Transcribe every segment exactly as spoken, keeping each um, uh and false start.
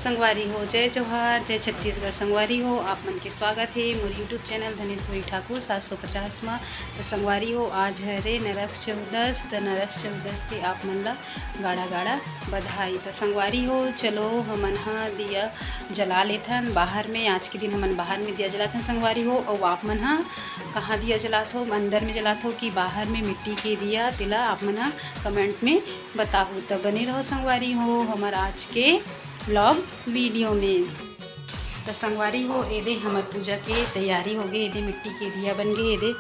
संगवारी हो, जय जोहार, जय छत्तीसगढ़। संगवारी हो, आप मन के स्वागत हे मोर YouTube चैनल धनेश्वरी ठाकुर सात सौ पचास म। त संगवारी हो, आज हरे नरक चौदस, त नरक चौदस के आप मन ला गाड़ा गाड़ा बधाई। त संगवारी हो, चलो हमन ह दिया जला लेथन बाहर में। आज के दिन हमन बाहर में दिया जलाथन संगवारी हो, अउ आप मन ह कहाँ दिया जलात हो, अंदर में जलात हो कि बाहर में मिट्टी के दिया, तेला आप मन ह comment में बताहू। त बने रहो संगवारी हो हमर आज के vlog video में। त संगवारी हो, एदे हमर पूजा के तैयारी हो गे। एदे मिट्टी के दिया बन गे। एदे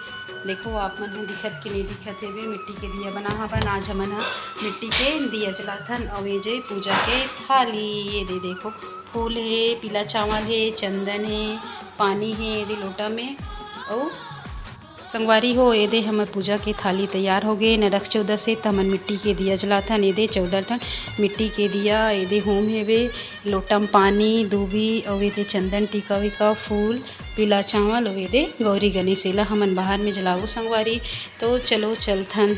देखो, आप मन ह दिखत के नहीं दिखत हेबे, मिट्टी के दिया बना हवन। आज हमन ह मिट्टी के दिया जलाथन। अउ ए जे पूजा के थाली, एदे देखो, फूल हे, पीला चावल हे, चंदन हे, पानी हे एदे लोटा में। अउ संगवारी हो, एदे हमर पूजा के थाली तैयार हो गे। नरक चौदस हे, त हमन मिट्टी के दिया जलाथन। एदे चौदह ठन मिट्टी के दिया, एदे होम हेबे, लोटा म पानी, दूबी, अउ एदे चंदन टीका वीका, फूल, पीला चावल, अउ एदे गौरी गणेश। एला हमन बाहर में जलाबो संगवारी। तो चलो चलथन।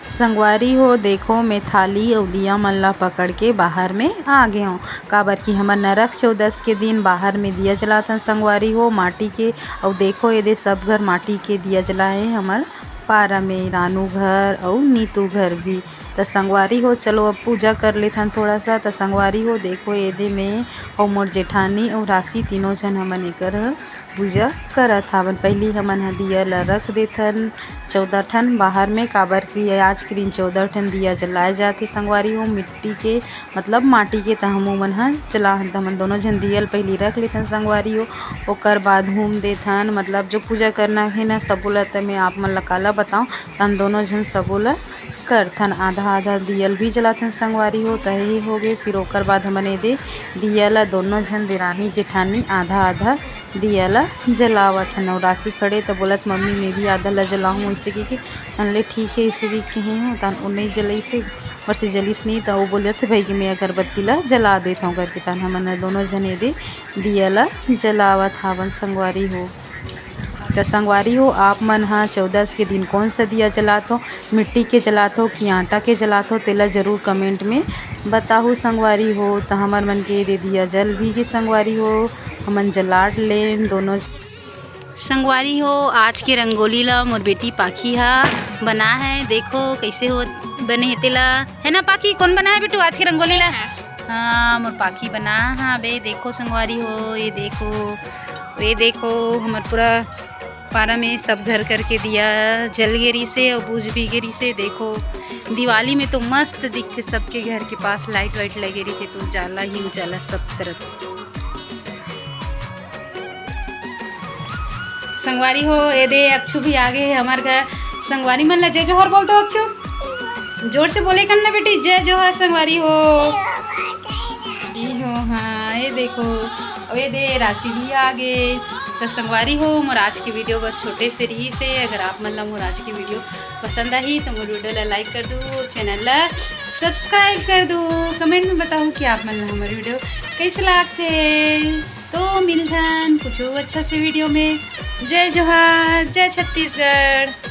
संगवारी हो, देखो, मैं थाली अउ दिया मन ला पकड़ के बाहर में आ गे हौं, काबर कि हमर नरक चौदस के दिन बाहर में दिया जलाथन संगवारी हो, माटी के। अउ देखो, एदे सब घर माटी के दिया जलाए हमर पारा में, रानू घर अउ नीतू घर भी। त संगवारी हो, चलो अब पूजा कर लेथन थोड़ा सा। त संगवारी हो, देखो, एदे में अउ मोर जेठानी अउ राशि तीनों झन हमन एकर पूजा करत हावन। पहिली हमन ह दिया ल रख देथन चौदह ठन बाहर में, काबर कि आज के दिन चौदह ठन दिया जलाए जाथे संगवारी हो, मिट्टी के, मतलब माटी के। त हमू मन ह जलाहन, त हमन दोनों झन दिया ल पहिली रख लेथन संगवारी हो, ओकर बाद होम देथन, मतलब जो पूजा करना हे ना सबो ल। त मैं आप मन ल काला बताऊं, त हम दोनों झन सबो ल करथन, आधा आधा दिया ल भी जलाथन संगवारी हो। त यही हो गे। फिर ओकर बाद हमन एदे दिया ल दोनों झन देरानी जेठानी आधा आधा दिया ल जलावत हन। अउ राशि खड़े त बोलत, "मम्मी, मैं भी आधा ल जलाहूं," ऐसे कहिके। "ले ठीक हे," ऐसे कहिके हे हो। तहन ओ नहीं जलइसे, बरसे जलिस नहीं, त ओ बोलत हे, "भाई कि मैं अगरबत्ती ल जला देत हौं," करके। तहन हमन ह दोनों झन एदे दिया ल जलावत हावन संगवारी हो। त संगवारी हो, आप मन ह चौदस के दिन कौन सा दिया जलात हो, मिट्टी के जलात हो कि आटा के जलात हो, तेला जरूर comment में बताहू संगवारी हो। त हमर मन के एदे दिया जल भी गे संगवारी हो, हमन जलाट लेन दोनों। संगवारी हो, आज के रंगोली ला मोर बेटी पाखी हा बना है। देखो कैसे हो बने है तेला, है ना पाखी? कौन बना है बेटू आज के रंगोली ला? हाँ, मोर पाखी बना है। बे देखो संगवारी हो, ये देखो, ये देखो, हमर पूरा पारा में सब घर करके दिया जल गे रिसे अउ बुझ भी गे रिसे। देखो, दिवाली में तो मस्त दिखथे, सबके घर के पास light वाइट लगे रिथे, तो उजाला ही उजाला सब तरफ। संगवारी हो, एदे अक्षु भी आ गे हे हमर घर। संगवारी मन ला जय जोहार बोल दो अक्षु, जोर से बोले करना बेटी, जय जोहार संगवारी हो। ई हो, हाँ, ये देखो, अउ ये दे राशि भी आ गे। तो संगवारी हो, मोर आज की video बस छोटे से रहिसे। अगर आप मन ला मोर आज की video पसंद आही तो मोर video ला like कर दू, channel ला subscribe कर दू, comment में बताहू कि आप मन ला हमर video कैसे लागथे। तो मिलथन कुछ अच्छा से video में। जय जोहार, जय छत्तीसगढ़।